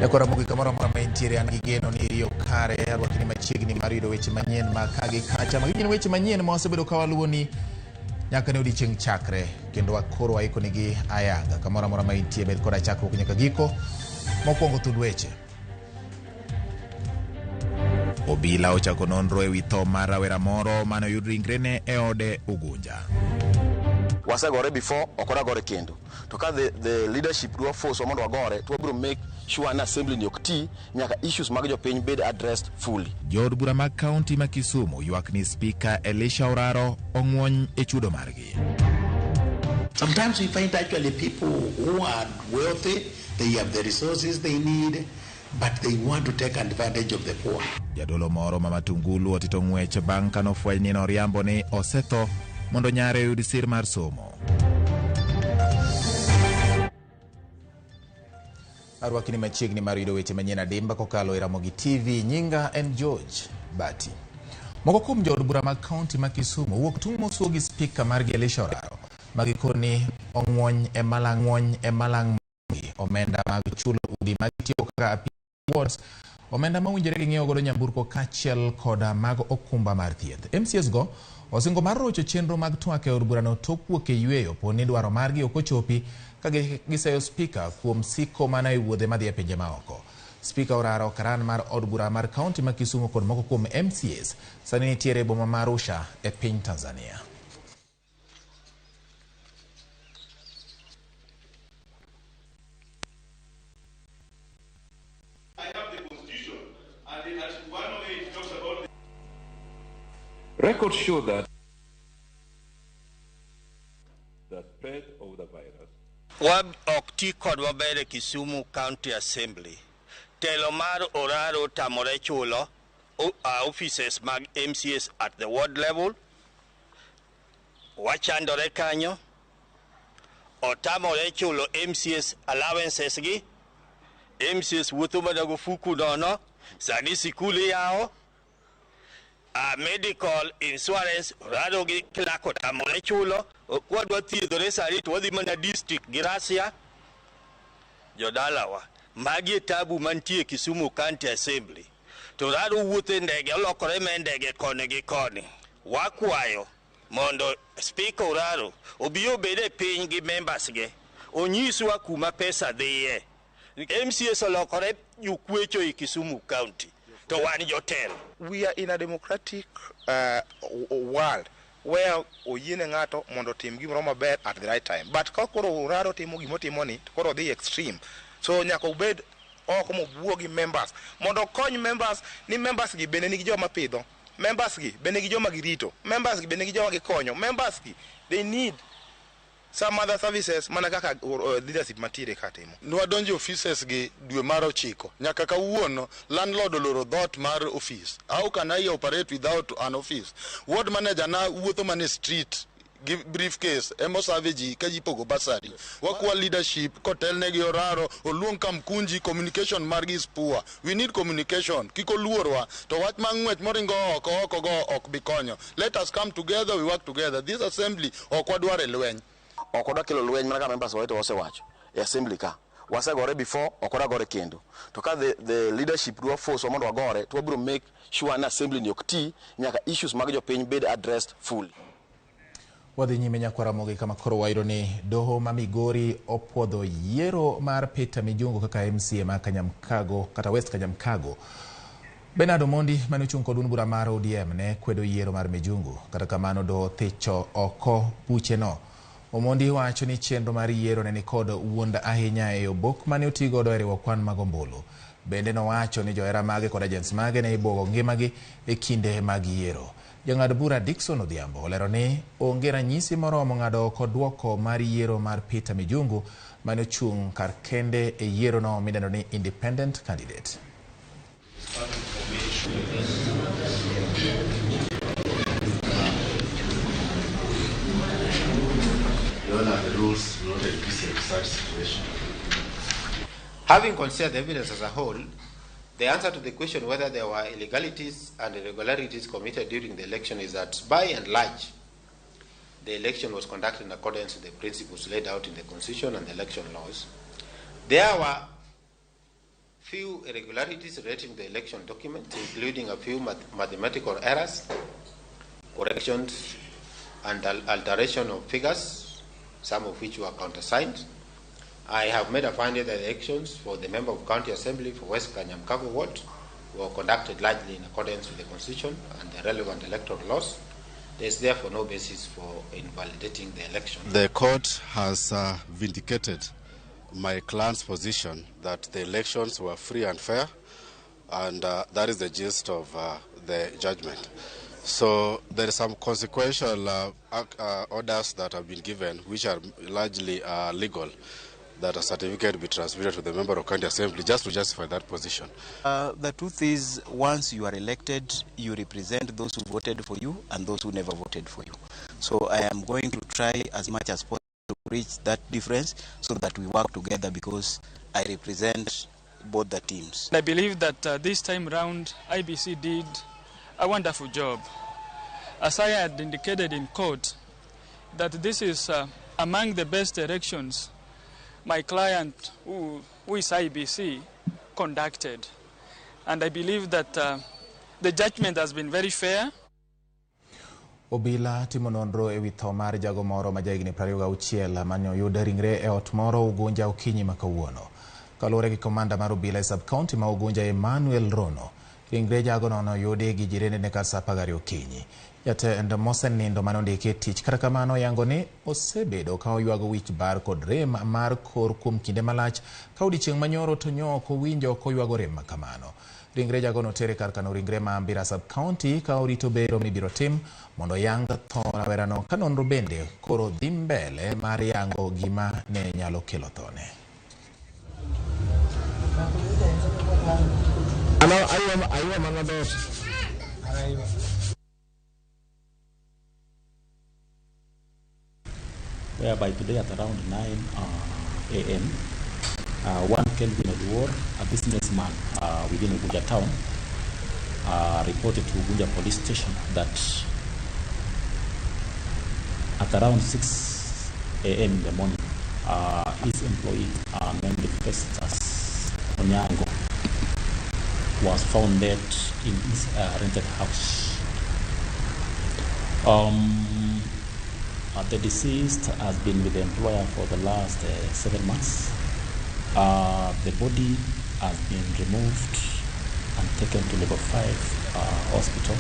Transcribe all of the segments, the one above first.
Nyakora Ramogi kamoro amora ma intiere, an gi geno ni iriyo kare. Arwakni machiegni mar yudo weche manyien ma ka gi kacha. Magi gin weche manyien ma wasebedo ka waluwoni nyaka ne odiechieng' chakre, kendo wakoro waikonigi ayanga. Kamoro amora ma intie, bed koda chakruok nyaka giko. Mokwongo thund weche. Obila ochako nonro ewi tho mar rawera moro mane oyud ringrene e ode Ugunja. Wasegore before, ok wadwa kendo. To ka the leadership dwa force wa mondo wagore, to wabiro make sure ni assembly ni ok ti nyaka issues mag jopiny bed addressed fully. Jood bura mag kaunti ma Kisumu ywak ni Spika Elisha Oraro ong'wony e chudo margi. Sometimes we find actually people who are wealthy, they have the resources they need, but they want to take advantage of the poor. Jadolo moro ma Matungulu otito ng'wech bang' kanofweny ni noriambo ni osetho mondo nyare oyud sir mar somo. Arwakni machiegni mar yudo weche manyien adimba kokalo e Ramogi TV. Nyinga en George Bati. Moko kuom jood bura mag kaunti ma Kisumu wuok tung' mosuo gi spika margi Elisha Oraro ma gikoni ong'wony e malang' ng'wony e malang' omenda mag chulo udi ma gitiyo kaka wards, omenda mowinjore gi ng'iewo godo nyamburko kaachiel koda mag okumba mar thieth. MCAs go osingo mar rocho chenro mag twak e od burano tok wuok e yweyo po ni dwaro margi ok ochopi ka giseyo spika kuom siko mana e wuodhe madhi e pinje maoko. Spika Oraro, karan mar od bura mar kaunti ma Kisumu kod moko kuom MCAs sani nitiere e boma ma Arusha e piny Tanzania. I have the Constitution, and in Article 108 talks about the Records show that the spread of the virus. Wa ok ti kodwa maber e Kisumu County Assembly. Telo mar Oraro tamore chulo offices mag MCAs at the ward level. Wachandore kanyo. Otamore chulo MCAs allowances gi. MCAs wuotho mana gofuku nono. Sani sikul iyawo. Medical insurance Oraro gi clerk otamore chulo. Kwadwa thiedhore sani to wadhi mana district gi Russia. Jodalawa, magi e tabu mantie Kisumu County Assembly. To Oraro wuotho e ndege, olokore me ndege koni gi koni. Wakwayo mondo Speaker Oraro obi obed e piny gi members ge. Onyiswa kuma pesa dhiye. MCAs olokore jokwecho e Kisumu County. To wan jotelo. We are in a democratic world where oyiene ng'ato mondo otim gimoro maber at the right time. But ka koro Oraro timo gimotimo ni, to koro odhi extreme. So nyaka obed oko mowuo gi members mondo okony members ni members gi bende nigi joma pidho. Members gi bende nigi joma girito. Members gi bende nigi joma gikonyo. Members gi they need some other services mana kaka leadership mantiere ka timo. Nwadonjo e offices gi dwe mar 9 nyaka kawuono landlord oloro dhoot mar office. How can I operate without an office? Ward manager na wuotho mana e street gi briefcase ema osave ji ka ji pogo bursary. Wakwa leadership kotelne gi Oraro oluong Kamkunji, communication margi is poor. We need communication. Kik oluorwa to wach mar ng'wech moringo oko oko go ok bi konyo. Let us come together, we work together. This assembly ok wadwar e lweny. Ok wadwa kelo lweny mana ka members waweto osewacho e assembly ka. Wasegore before, ok wadwa gore kendo. To ka the leadership dwa force wa mondo wagore, to wabiro make sure ni assembly ni ok ti nyaka issues mag jopiny bed addressed fully. Wadhi nyime nyakwar Ramogi kama koro wayudo ni doho ma Migori opuodho yiero mar Peter Mijungu kaka MCA ma Kanyamkago kata West Kanyamkago. Bernard Omondi mane ochung' kod duond bura mar ODM ne kwedo yiero mar Mijungu. Kata kamano doho thicho oko bucheno. Omondi wacho ni chenro mar yiero ne nikod wuond ahinya e obok mane otigodo e riwo kwan mag ombulu. Bende nowacho ni johera mage kod agents mage ne ibuogo ngimagi e kinde mag yiero. Jang'ad bura Dickson Odhiambo olero ni onge ranyisi moromo ng'ado oko duoko mar yiero mar Peter Mijungu mane ochung' kar kende e yierono midendo ni independent candidate. The rules do not envisage such situation. Having considered the evidence as a whole, the answer to the question whether there were illegalities and irregularities committed during the election is that, by and large, the election was conducted in accordance with the principles laid out in the Constitution and the election laws. There were Few irregularities relating to the election documents, including a few mathematical errors, corrections, and alteration of figures, some of which were countersigned. I have made a finding that the elections for the member of County Assembly for West Kanyamkago Ward were conducted largely in accordance with the Constitution and the relevant electoral laws. There is therefore no basis for invalidating the election. The court has vindicated my client's position that the elections were free and fair, and that is the gist of the judgment. So there are some consequential orders that have been given, which are largely legal, that a certificate be transmitted to the member of County Assembly just to justify that position. The truth is, once you are elected, you represent those who voted for you and those who never voted for you. So I am going to try as much as possible to reach that difference so that we work together, because I represent both the teams. I believe that this time round, IBC did a wonderful job. As I had indicated in court, that this is among the best elections my client, who is IBC, conducted. And I believe that the judgment has been very fair. Obila timo nonro ewi tho mar jago moro ma jahigni 26 mane oyud ringre e ot moro Ugunja okinyi ma kawuono. Kaluwore gi komanda mar obila e sub-county ma Ugunja Emmanuel Rono, ringre jagono noyudi gi jirendene kar saa 12 okinyi. Jatend mosenindo mane ondiki e tich kata kamano yango ni osebedo ka oywago wich bar kod rem mar kor kuom kinde malach ka odiechieng' manyoro to nyo ok owinjo koywago rem ma kamano. Ringre jagono otere kar kano ringre ma Mbira sub-county ka orito bero mibiro tim mondo yang tho rawerano ka nonro bende koro dhi mbele mar yango gima ne nyalo kelo thone. Whereby today at around 9 a.m., one Kelvin Oduor, a businessman within Ugunja town, reported to Ugunja police station that at around 6 a.m. in the morning, his employee, named Festus Onyango, was found dead in his rented house. The deceased has been with the employer for the last 7 months. The body has been removed and taken to level 5 hospital,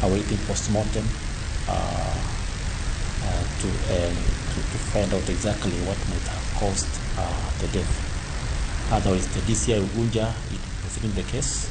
awaiting post-mortem to find out exactly what might have caused the death. Otherwise, the DCI Ugunja is proceeding the case.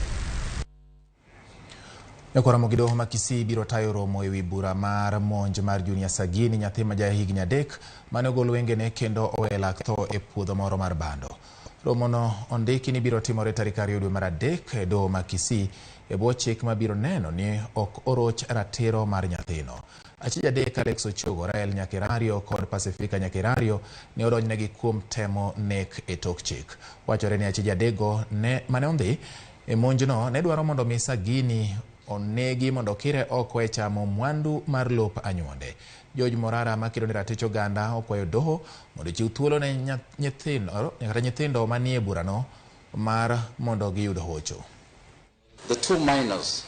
Nyakwar Doho ma Kisii biro tayo romo ewi bura mar monj mar Junior Sagini, nyathi ma jahigni 3 mane ogol wengene kendo owe lak tho e puodho moro mar bando. Romono ondiki ni biro timore tarik 2 dwe mar 3 e doho ma Kisii e bwo chik mabiro neno ni ok oroch ratiro mar nyathino. Achij 3 Alex Ochogo, Rael Nyakerario kod Pacifica Nyakerario ne odonjnegi kuom temo nek e tok chik. Wachore ni achij 3 go mane ondhi e monjno ne dwaro mondo mi Sagini onegi mondo kire oko e chamo mwandu mar lop anyuonde. George Morara makedo ne ratich oganda okwayo doho mondo ochiw thuolo ne nyithindo manie burano mar mondo giyud hocho. The two minors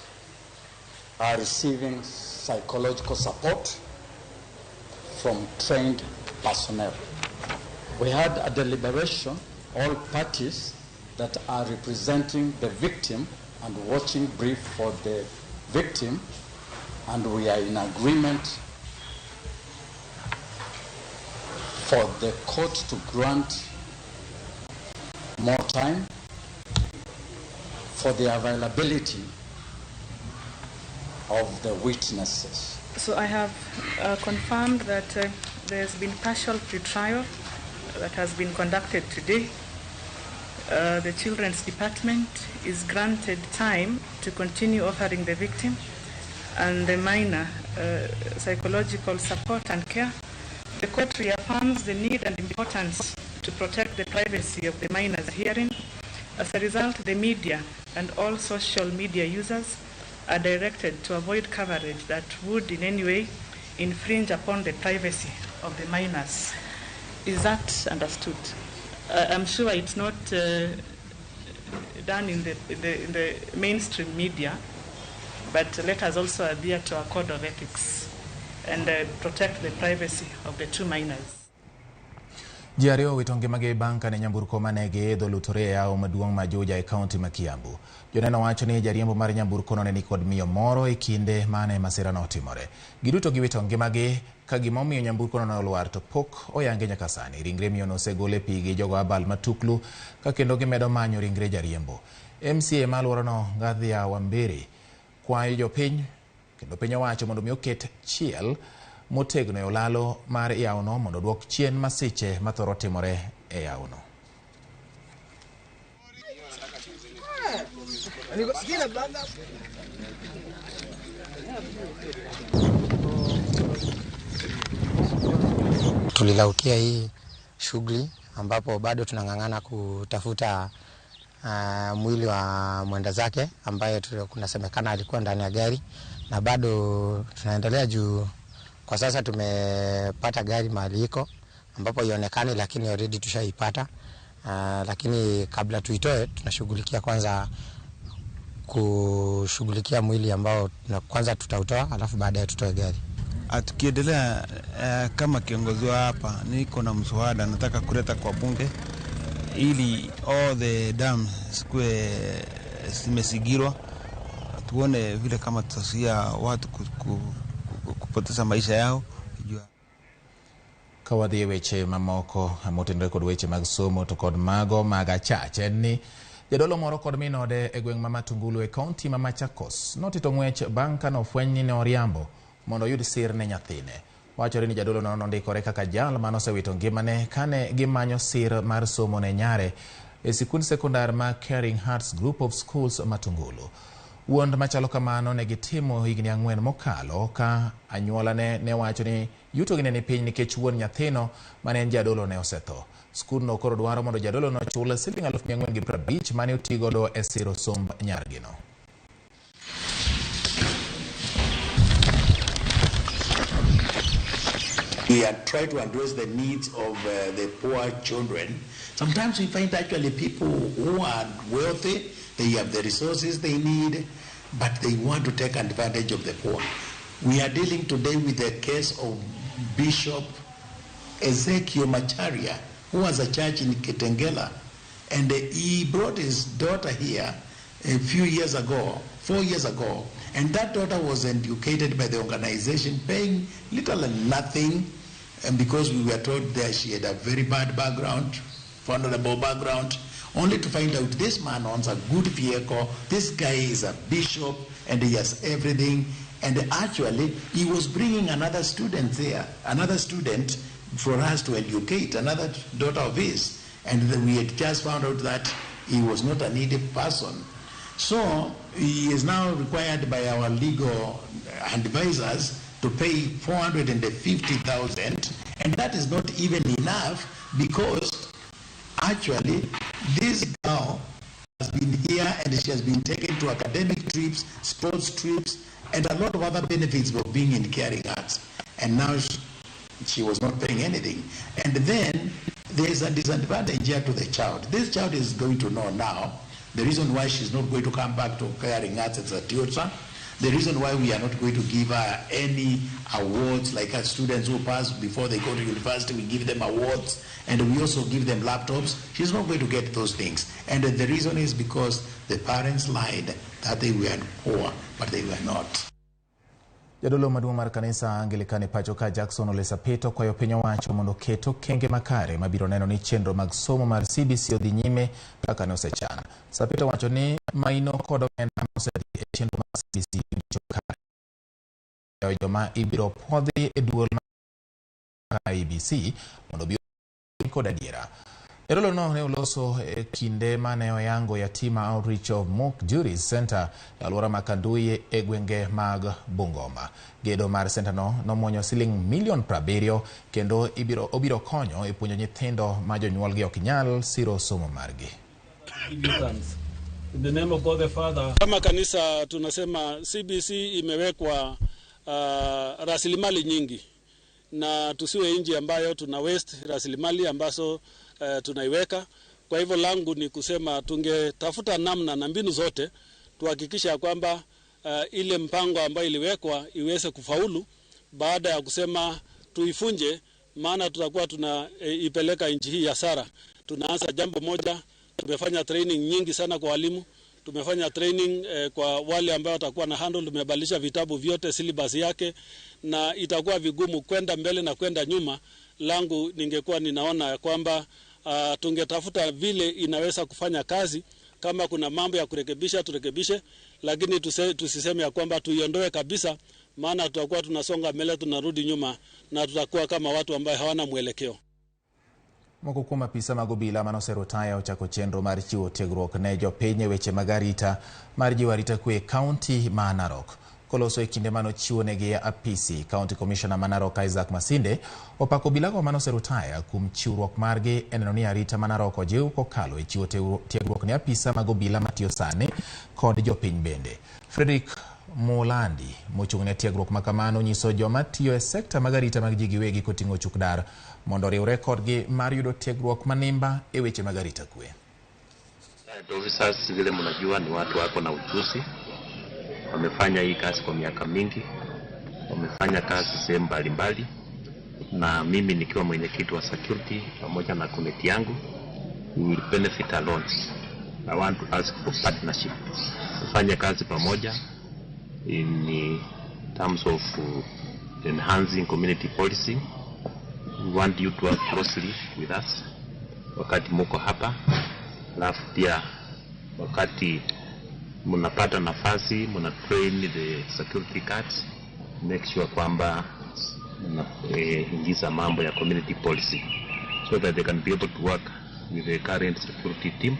are receiving psychological support from trained personnel. We had a deliberation, all parties that are representing the victim and watching brief for the victim, and we are in agreement for the court to grant more time for the availability of the witnesses. So I have confirmed that there's been partial pretrial that has been conducted today. The Children's Department is granted time to continue offering the victim and the minor psychological support and care. The court reaffirms the need and importance to protect the privacy of the minor's hearing. As a result, the media and all social media users are directed to avoid coverage that would in any way infringe upon the privacy of the minors. Is that understood? I'm sure it's not done in the mainstream media, but let us also adhere to our code of ethics and protect the privacy of the two minors. Ji ariyo owito ngimagi bang' kane nyamburko mane giidho olutore e yawo maduong' ma Juja e kaunti ma Kiambu. Joneno wacho ni jariembo mar nyamburkono ne nikod miyo moro e kinde mane masirano otimore. Giduto giwito ngimagi ka gima omiyo nyamburkono ne olwar to pok oyange nyaka sani. Ringre miyono osegol e pi gi jogo abal matuklu ka kendo gimedo manyo ringre jariembo. MCA ma alworano Ngathia Wambiri kwayo jopiny kendo piny owacho mondo mi oket chiel motegno e olalo mar yawono mondo oduok chien masiche mathoro timore e yawono. Tulilaukia hii shughuli ambapo bado tunang'ang'ana kutafuta mwili wa mwenda zake ambaye kunasemekana alikuwa ndani ya gari, na bado tunaendelea juu kwa sasa tumepata gari mahali iko ambapo ionekani, lakini already tushaipata. Lakini kabla tuitoe tunashughulikia kwanza kushughulikia mwili ambao kwanza tutautoa, alafu baadaye tutoe gari. Tukiendelea kama kiongozi wa hapa, niko na mswada nataka kuleta kwa bunge ili all the dams zikuwe zimesigirwa, tuone vile kama tutazuia watu kupoteza maisha yao. Ka wadhi e weche mamoko motenore kod weche mag somo to kod mago mag achach en ni jadolo moro kod min ode e gweng' ma Matungulu e kaunti ma Machakos notito ng'wech bang' ka nofweny ni ne oriambo mondo oyud sir ne nyathine. Wachore ni jadolo no nondikore kaka jal manosewito ngimane kane gimanyo sir mar somo ne nyare e sikund sekondar ma Caring Hearts Group of Schools Matungulu. Wuond machalo kamano ne gitimo higni 4 mokalo ka anyuolane ne wacho ni yutogi ne ni piny nikech wuon nyathino mane en jadolo ne osetho. Skundno koro dwaro mondo jadolo no ochul siling 450 mane otigodo e siro somb nyargino. We are trying to address the needs of the poor children. Sometimes we find actually people who are wealthy, they have the resources they need, but they want to take advantage of the poor. We are dealing today with the case of Bishop Ezekiel Macharia, who has a church in Kitengela, and he brought his daughter here a few years ago, 4 years ago, and that daughter was educated by the organization, paying little and nothing, and because we were told that she had a very bad background, vulnerable background, only to find out this man owns a good vehicle, this guy is a bishop, and he has everything. And actually, he was bringing another student there, another student for us to educate, another daughter of his. And we had just found out that he was not a needy person. So he is now required by our legal advisors to pay 450,000, and that is not even enough because actually this girl has been here and she has been taken to academic trips, sports trips, and a lot of other benefits of being in Caring Hearts. And now she was not paying anything. And then there is a disadvantage here to the child. This child is going to know now the reason why she's not going to come back to Caring Hearts as a tutor, the reason why we are not going to give her any awards, like our students who pass before they go to university, we give them awards, and we also give them laptops. She's not going to get those things. And the reason is because the parents lied that they were poor, but they were not. Jadolo maduong' mar kanisa Anglican e pacho ka Jackson Ole Sapito kwayo piny owacho mondo oket okenge makare mabiro neno ni chenro mag somo mar CBC odhi nyime kaka ne osechan. Sapito wacho ni maino kod omenda mosedhi e chenro mar CBC kare joma ibiro puodhi e duol mar IEBC mondo obi kod adiera. Jadolo no ne oloso e kinde mane oyango Yatima Outreach of Mock Juries Center e alwora ma Kandui e gwenge mag Bungoma. Gedo mar senta no nomuonyo siling milion 70 kendo obiro konyo e puonjo nyithindo ma jonyuolgi ok nyal siro somo margi. In the name of God the Father. Kama kanisa tunasema CBC imewekwa rasilimali nyingi, na tusiwe nchi ambayo tuna waste rasilimali ambazo tunaiweka. Kwa hivyo langu ni kusema tungetafuta namna na mbinu zote tuhakikisha ya kwamba ile mpango ambayo iliwekwa iweze kufaulu, baada ya kusema tuifunje, maana tutakuwa tunaipeleka nchi hii hasara. Tunaanza jambo moja, tumefanya training nyingi sana kwa walimu, tumefanya training kwa wale ambao watakuwa na handle, tumebadilisha vitabu vyote syllabus yake, na itakuwa vigumu kwenda mbele na kwenda nyuma. Langu ningekuwa ninaona kwamba tungetafuta vile inaweza kufanya kazi. Kama kuna mambo ya kurekebisha turekebishe, lakini tusiseme ya kwamba tuiondoe kabisa, maana tutakuwa tunasonga mbele tunarudi nyuma, na tutakuwa kama watu ambao hawana mwelekeo. Moko kuom apisa mag obila manoserutaya ochako chenro mar chiwo tiegruok ne jopiny e weche mag arita mar jiwo arita kwe e kaunti ma Narok. Koloso e kinde manochiwonegi apisi, County Commissioner ma Narok Isaac Masinde opako obilago manoserutaya kuom chiwruok margi e neno ni arita ma Narok ojiw kokalo e chiwo tiegruok ne apisa mag obila matiyo sani kod jopiny bende. Frederick Mulandi mochung' ne tiegruok makamano nyiso joma tiyo e sekta mag arita mag ji giwegi koting'o chuk dar mondo oriwre kodgi mar yudo tiegruok manimba e weche mag arita kwe. Officers vile mnajua ni watu wako na ujuzi, wamefanya hii kazi kwa miaka mingi, wamefanya kazi sehemu mbalimbali, na mimi nikiwa mwenyekiti wa security pamoja na komiti yangu, we will benefit a lot. I want to ask for partnership, tufanye kazi pamoja in terms of enhancing community policing. We want you to work closely with us wakati muko hapa, alafu pia wakati mnapata nafasi mna train the security guards, make sure kwamba mnaingiza mambo ya community policing so that they can be able to work with the current security team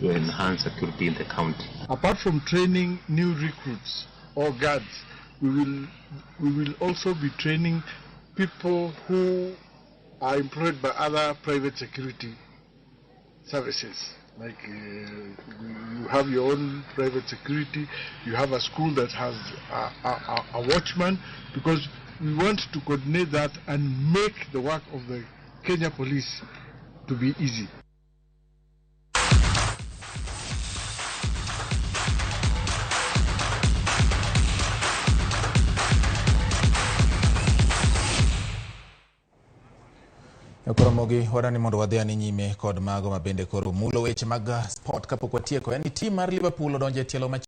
to enhance security in the county. Apart from training new recruits or guards, we will also be training people who are employed by other private security services. Like you have your own private security, you have a school that has a watchman, because we want to coordinate that and make the work of the Kenya police to be easy. Koromogi wadani mondo wadhi ane nyime kod mago mabende koro mulo weche mag sport kapok watieko. En ni tim mar Liverpool odonjo e tielo machielo.